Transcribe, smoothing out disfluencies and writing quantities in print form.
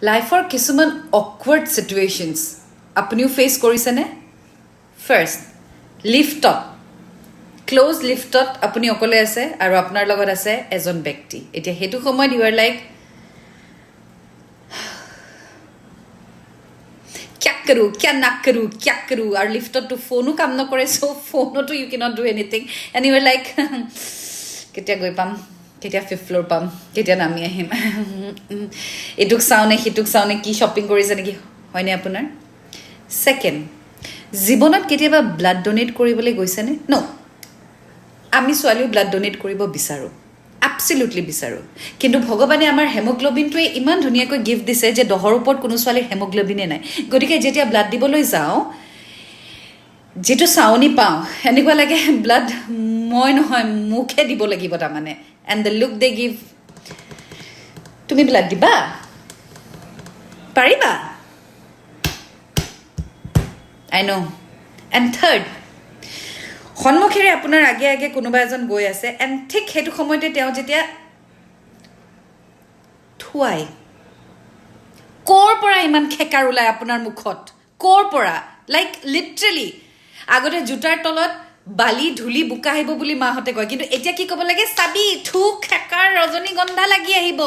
লাইফৰ কিছুমান অকৱাৰ্ড চিটুৱেশ্যনছ আপুনিও ফেচ কৰিছেনে? ফাৰ্ষ্ট, লিফ্টত, ক্ল'জ লিফ্টত আপুনি অকলে আছে আৰু আপোনাৰ লগত আছে এজন ব্যক্তি। এতিয়া সেইটো সময়ত ইউ আৰ লাইক, "क्या करूँ, क्या ना करूँ, क्या करूँ?" আৰু লিফ্টততো ফোনো কাম নকৰে, চ' ফোনতো U cannot do anything and U R like, "কেতিয়া গৈ পাম? কেতিয়া ফিফ্থ ফ্ল'ৰ পাম? কেতিয়া নামি আহিম? এইটোক চাওঁনে, সিটোক চাওঁনে? কি শ্বপিং কৰিছে নেকি?" হয়নে আপোনাৰ? ছেকেণ্ড, জীৱনত কেতিয়াবা ব্লাড ডনেট কৰিবলৈ গৈছেনে? ন, আমি ছোৱালীও ব্লাড ডনেট কৰিব বিচাৰোঁ, এবছলিউটলি বিচাৰোঁ। কিন্তু ভগৱানে আমাৰ হেমগ্ল'বিনটোৱে ইমান ধুনীয়াকৈ গিফ্ট দিছে যে 10ৰ ওপৰত কোনো ছোৱালীৰ হেমগ্ল'বিনে নাই। গতিকে যেতিয়া ব্লাড দিবলৈ যাওঁ, যিটো চাৱনি পাওঁ, এনেকুৱা লাগে ব্লাড মই নহয়, মোকহে দিব লাগিব তাৰমানে। And the look they give, "তুমি ব্লাড দিবা পাৰিবা?" I know. And third, সন্মুখেৰে আপোনাৰ আগে আগে কোনোবা এজন গৈ আছে এণ্ড ঠিক সেইটো সময়তে তেওঁ যেতিয়া থুৱাই, ক'ৰ পৰা ইমান খেকাৰ ওলায় আপোনাৰ মুখত? ক'ৰ পৰা? লাইক লিটাৰেলি, আগতে জোতাৰ তলত বালি, ধূলি, বোকা আহিব বুলি মাহঁতে কয়, কিন্তু এতিয়া কি ক'ব লাগে? চাবি, থু খেকাৰ, ৰজনীগন্ধা লাগি আহিব।